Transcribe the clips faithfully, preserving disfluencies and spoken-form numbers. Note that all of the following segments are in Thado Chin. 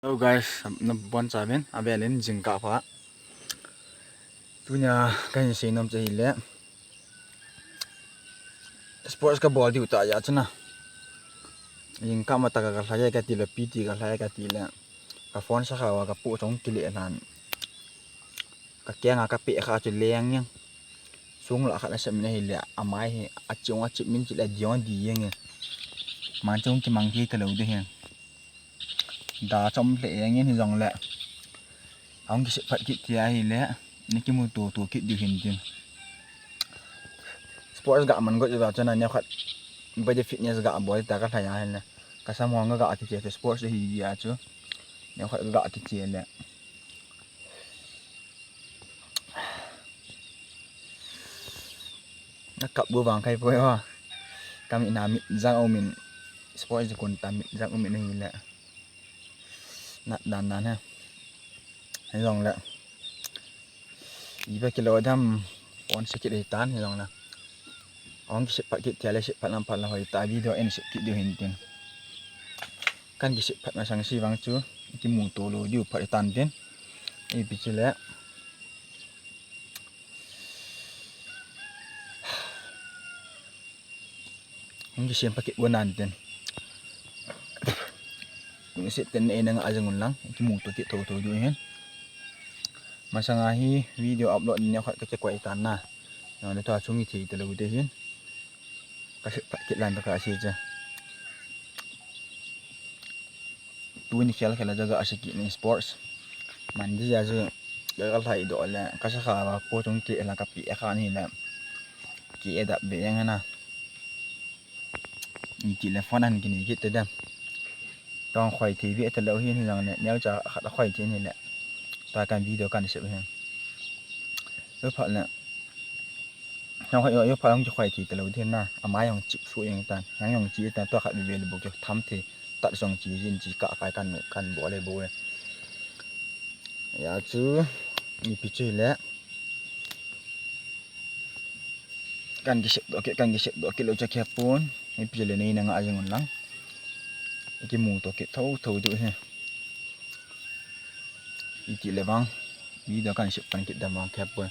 Hello guys, nabonchauvin, avelin jingkah pha. Tunia kahin seinom chu ahile, sports kabol diu tah jeh chun a, jingkah matah a kalhai e kati le, P T kalhai e kati le, ka phone sakha uva kapoh chu kile lhan. Kakenga kapeh kha chu leng jeng. Sunglah khat asem in ahile, amai hi achung achip min chile diong di jeng e. Mang chung kimang thei talou ding ahi. Da chom lheh jeng in hijongle, ahung kisep phat kit thei ahile, nakimuto to kit diu hin tin. Sports gaman got jeh chun a neokhat body fitness gabol ta kalhai ahile, kasam hung ga kiche chu sports hi jeh a chu, neokhat ga kiche le. Nakap bu vang khai poi o. Kamit na mit jang umin. Sports ji kon ta mit jang umin ahile, nat dan dan he. Hijongle, iba kilo dam, phone se kit hitan hijongle, ahung kisep phat kit thei le, sep phat lam phat la hoi ta, video in sep kit diu hin tin. Kan kisep phat masang se vang chu kimuto lou diu phat hitan tin. Ipi chule, hung kisem phat kit u nan tin. Kum sep ten eina nga ajing un lang, kimuto kit thotho diu hin. Masanga hi video upload neokhat kakikoi tan na, jongle tua chung ithei talou ding hin. Kasep phat kit lhan tah kase chu, tuni khel khel a chu ga se kit in sports. Man di jeh a chu, kalhai doh le, kasakha uva poh chung kile la kapeh kha ahile, ki edap be jeng na. Itile phone ahin kinei kit tadem. Tong khoi thei be talou hin hijongle, neocha khat akhoi thei in ahile, tua kan video kan sep hin. Iphat le, neokhat iphat hung kikhoi thei talou ding na, amai hung chip suh jeng tan, hung chi tan, tua khat veve le bou kitham thei, tat jong chi jin chi kah kai kan, kan bol le bou e. Hijeh chun, ipi chu hile, kan kisep doh kit, kan kisep doh kit lou chu akipon, ipi le neina nga jing un lang, ikimuto kit thotho diu hi. Itile vang, video kan sep pan kit dam vang kipon.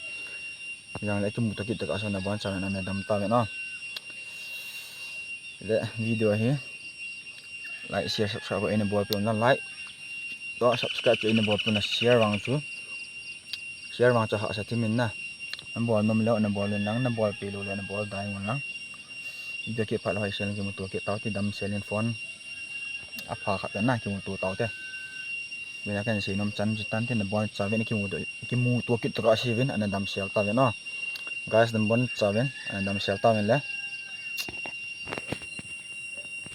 Hijongle kimuto kit tah kase, nabonchauvin ana dam tauvin o. Le video hi like, share, subscribe eina bolpeh un lang, like toh subscribe chu eina bolpeh un lang, share vang chu, share vang chu hahsa thim in na. Nabol nom leu nabol un lang, nabolpeh lou le nabol dai un lang. Video kiphat le hoisel in kimuto kit taute, damsel in phone apha khat le na kimuto taute. Vena kan seinom chan chu tante, nabonchauvin kimuto, kimuto kit tah kase uvin ana damsel tauvin o. Guys, nabonchauvin ana damsel tauvin le.